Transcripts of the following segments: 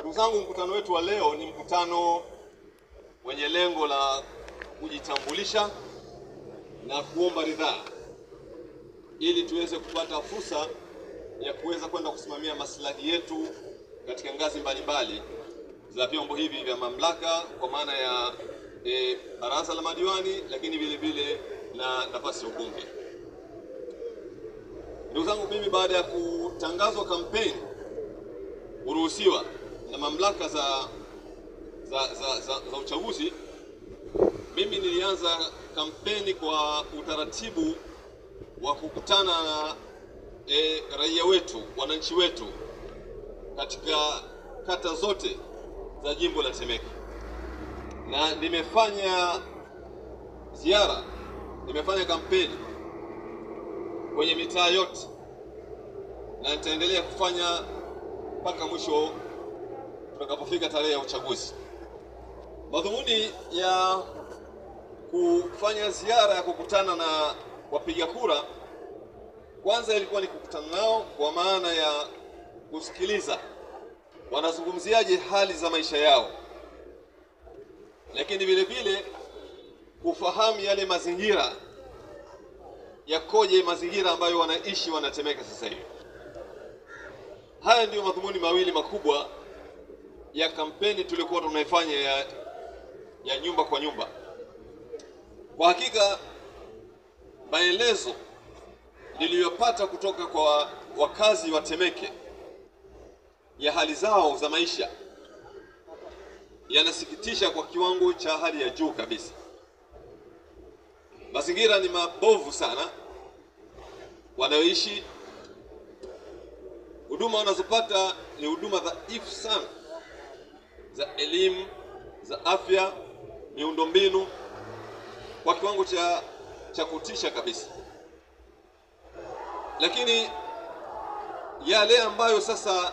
Ndugu zangu, mkutano wetu wa leo ni mkutano wenye lengo la kujitambulisha na kuomba ridhaa ili tuweze kupata fursa ya kuweza kwenda kusimamia maslahi yetu katika ngazi mbalimbali za vyombo hivi vya mamlaka kwa maana ya baraza la madiwani, lakini vile vile na nafasi ya ubunge. Ndugu zangu, mimi baada ya kutangazwa kampeni kuruhusiwa na mamlaka za uchaguzi, mimi nilianza kampeni kwa utaratibu wa kukutana na raia wetu, wananchi wetu katika kata zote za jimbo la Temeke, na nimefanya ziara, nimefanya kampeni kwenye mitaa yote na nitaendelea kufanya mpaka mwisho tutakapofika tarehe ya uchaguzi. Madhumuni ya kufanya ziara ya kukutana na wapiga kura, kwanza ilikuwa ni kukutana nao kwa maana ya kusikiliza wanazungumziaje hali za maisha yao, lakini vile vile kufahamu yale mazingira yakoje, mazingira ambayo wanaishi wanatemeka sasa hivi. Haya ndiyo madhumuni mawili makubwa ya kampeni tulikuwa tunaifanya ya nyumba kwa nyumba. Kwa hakika maelezo niliyopata kutoka kwa wakazi wa Temeke ya hali zao za maisha yanasikitisha kwa kiwango cha hali ya juu kabisa. Mazingira ni mabovu sana wanayoishi, huduma wanazopata ni huduma dhaifu sana za elimu, za afya, miundombinu kwa kiwango cha kutisha kabisa. Lakini yale ambayo sasa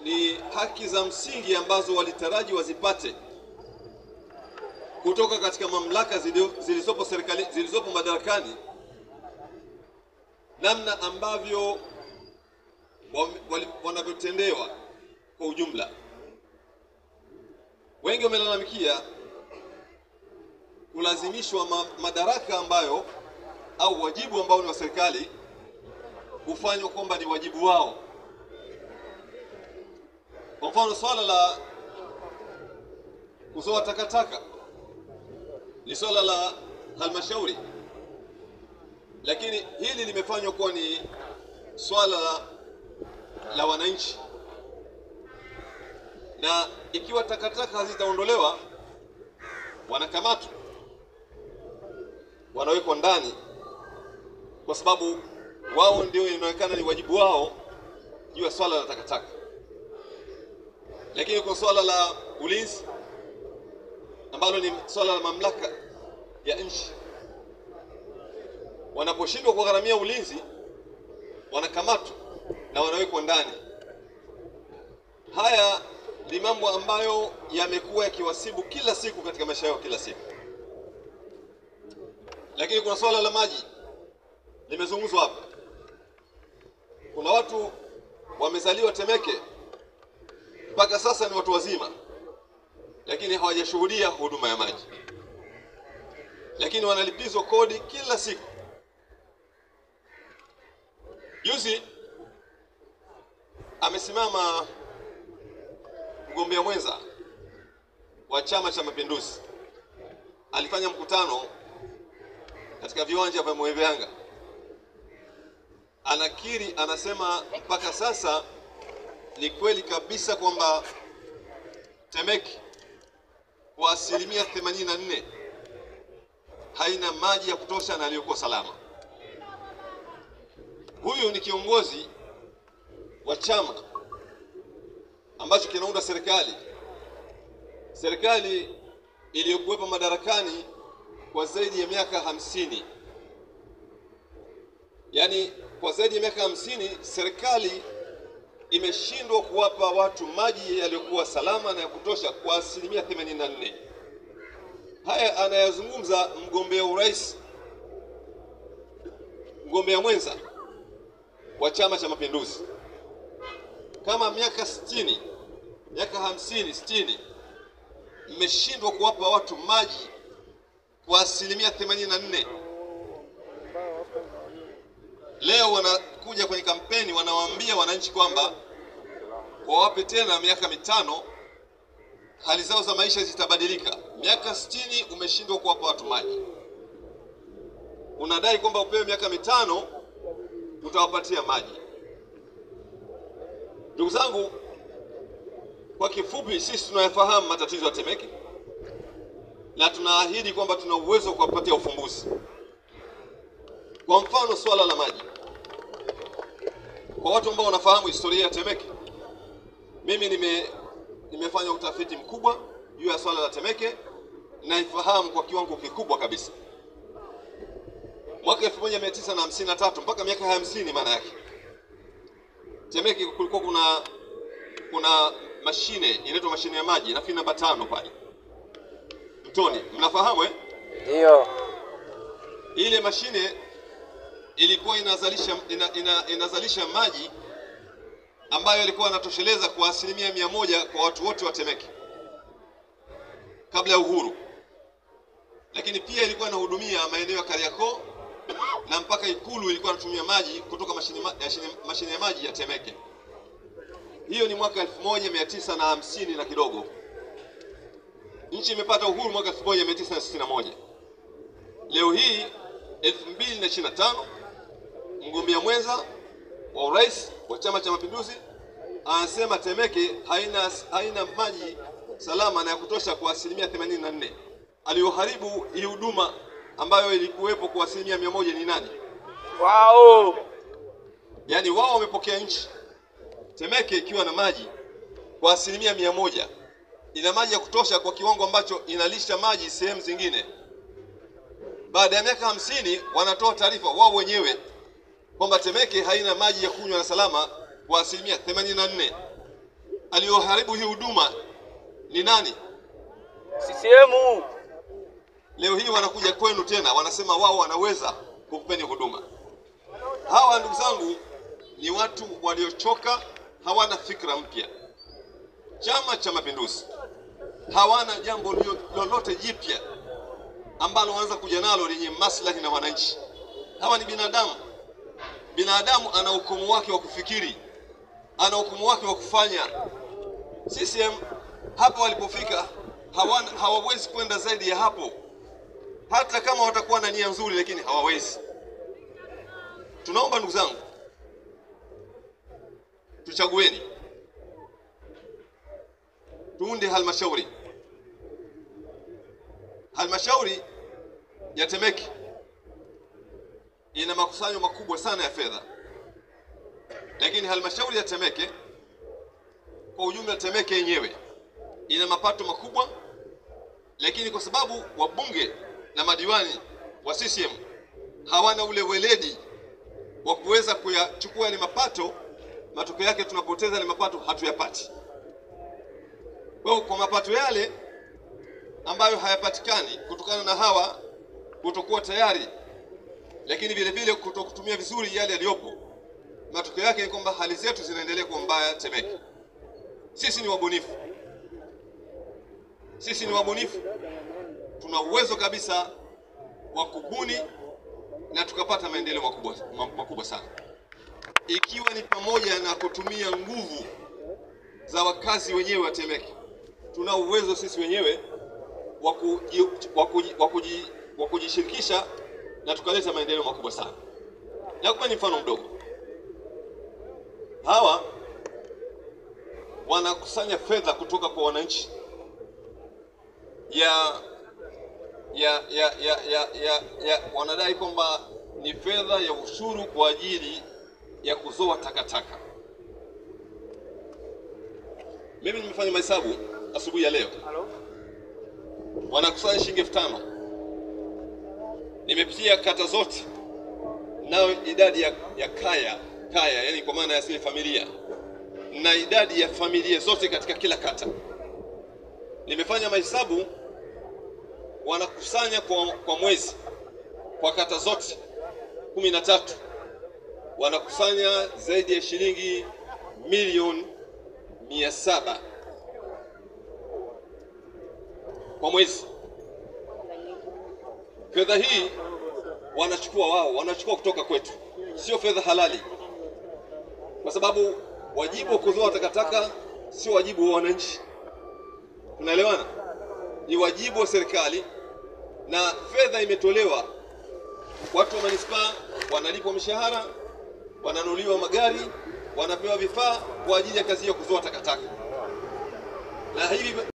ni haki za msingi ambazo walitaraji wazipate kutoka katika mamlaka zilizopo serikali, zilizopo madarakani, namna ambavyo wanavyotendewa kwa ujumla. Wengi wamelalamikia kulazimishwa madaraka ambayo au wajibu ambao ni wa serikali kufanywa kwamba ni wajibu wao. Kwa mfano, swala la kuzoa takataka ni swala la halmashauri, lakini hili limefanywa kuwa ni swala la wananchi, na ikiwa takataka hazitaondolewa wanakamatwa, wanawekwa ndani, kwa sababu wao ndio inaonekana ni wajibu wao juu ya swala la takataka. Lakini kwa swala la ulinzi ambalo ni swala la mamlaka ya nchi, wanaposhindwa kugharamia ulinzi wanakamatwa na wanawekwa ndani. Haya ni mambo ambayo yamekuwa yakiwasibu kila siku katika maisha yao kila siku. Lakini kuna swala la maji limezungumzwa hapa. Kuna watu wamezaliwa Temeke mpaka sasa ni watu wazima, lakini hawajashuhudia huduma ya maji, lakini wanalipizwa kodi kila siku. Juzi amesimama mgombea mwenza wa Chama cha Mapinduzi, alifanya mkutano katika viwanja vya Mwembe. Anakiri, anasema mpaka sasa ni kweli kabisa kwamba Temeke kwa 84% haina maji ya kutosha na yaliyokuwa salama. Huyu ni kiongozi wa chama ambacho kinaunda serikali, serikali iliyokuwepo madarakani kwa zaidi ya miaka 50. Yaani kwa zaidi ya miaka 50 serikali imeshindwa kuwapa watu maji yaliyokuwa salama na ya kutosha kwa 84%. Haya anayazungumza mgombea urais, mgombea mwenza wa Chama cha Mapinduzi. Kama miaka 60 miaka 50, 60 mmeshindwa kuwapa watu maji kwa 84%. Leo wanakuja kwenye kampeni wanawaambia wananchi kwamba wawape tena miaka 5, hali zao za maisha zitabadilika. Miaka 60 umeshindwa kuwapa watu maji, unadai kwamba upewe miaka 5 utawapatia maji. Ndugu zangu, kwa kifupi, sisi tunayafahamu matatizo ya Temeke na tunaahidi kwamba tuna uwezo wa kuwapatia ufumbuzi. Kwa mfano, swala la maji, kwa watu ambao wanafahamu historia ya Temeke, mimi nimefanya utafiti mkubwa juu ya swala la Temeke naifahamu kwa kiwango kikubwa kabisa. Mwaka 1953 mpaka miaka 50, maana yake Temeke kulikuwa kuna mashine inaitwa mashine ya maji, nafikiri namba 5 pale Mtoni, mnafahamu eh? Ndio. Ile mashine ilikuwa inazalisha inazalisha maji ambayo ilikuwa inatosheleza kwa 100% kwa watu wote wa Temeke kabla ya uhuru, lakini pia ilikuwa inahudumia maeneo ya Kariakoo na mpaka Ikulu ilikuwa inatumia maji kutoka mashine ya maji ya Temeke. Hiyo ni mwaka 1950 na kidogo. Nchi imepata uhuru mwaka 1961. Leo hii 2025, mgombea mwenza wa urais wa Chama cha Mapinduzi anasema Temeke haina maji salama na ya kutosha kwa 84%. Aliyoharibu hii huduma ambayo ilikuwepo kwa 100% ni nani? Wao. Yaani wao wamepokea nchi Temeke ikiwa na maji kwa 100%, ina maji ya kutosha kwa kiwango ambacho inalisha maji sehemu zingine. Baada ya miaka 50 wanatoa taarifa wao wenyewe kwamba Temeke haina maji ya kunywa na salama kwa 84%. Aliyoharibu hii huduma ni nani? CCM. Leo hii wanakuja kwenu tena wanasema wao wanaweza kukupeni huduma. Hawa ndugu zangu ni watu waliochoka, hawana fikra mpya. Chama cha Mapinduzi hawana jambo lolote jipya ambalo wanaanza kuja nalo lenye maslahi na wananchi. Hawa ni binadamu. Binadamu ana ukomo wake wa kufikiri, ana ukomo wake wa kufanya. CCM hapo walipofika hawawezi kwenda zaidi ya hapo, hata kama watakuwa na nia nzuri, lakini hawawezi. Tunaomba ndugu zangu, tuchagueni, tuunde halmashauri. Halmashauri ya Temeke ina makusanyo makubwa sana ya fedha, lakini halmashauri ya Temeke kwa ujumla, Temeke yenyewe ina mapato makubwa, lakini kwa sababu wabunge na madiwani wa CCM hawana ule weledi wa kuweza kuyachukua yale mapato, matokeo yake tunapoteza yale mapato, hatuyapati. Kwa hiyo kwa mapato yale ambayo hayapatikani kutokana na hawa kutokuwa tayari, lakini vile vile kutokutumia vizuri yale yaliyopo, matokeo yake ni kwamba hali zetu zinaendelea kuwa mbaya Temeke. Sisi ni wabunifu, sisi ni wabunifu, tuna uwezo kabisa wa kubuni na tukapata maendeleo makubwa sana, ikiwa ni pamoja na kutumia nguvu za wakazi wenyewe wa Temeke. Tuna uwezo sisi wenyewe wa kujishirikisha na tukaleta maendeleo makubwa sana. Nakupa ni mfano mdogo. Hawa wanakusanya fedha kutoka kwa wananchi ya ya ya ya ya ya, ya wanadai kwamba ni fedha ya ushuru kwa ajili ya kuzoa takataka. Mimi nimefanya mahesabu asubuhi ya leo. Wanakusanya shilingi 5000. Nimepitia kata zote, nao idadi ya kaya, yani kwa maana ya zile familia, na idadi ya familia zote katika kila kata. Nimefanya mahesabu, wanakusanya kwa mwezi kwa kata zote 13 wanakusanya zaidi ya shilingi milioni 700. kwa mwezi. Fedha hii wanachukua wao, wanachukua kutoka kwetu, sio fedha halali, kwa sababu wajibu wa kuzoa takataka sio wajibu wa wananchi. Tunaelewana? Ni wajibu wa serikali, na fedha imetolewa. Watu wa manispaa wanalipwa mishahara, wananunuliwa magari, wanapewa vifaa kwa ajili ya kazi hiyo, kuzoa takataka na hivi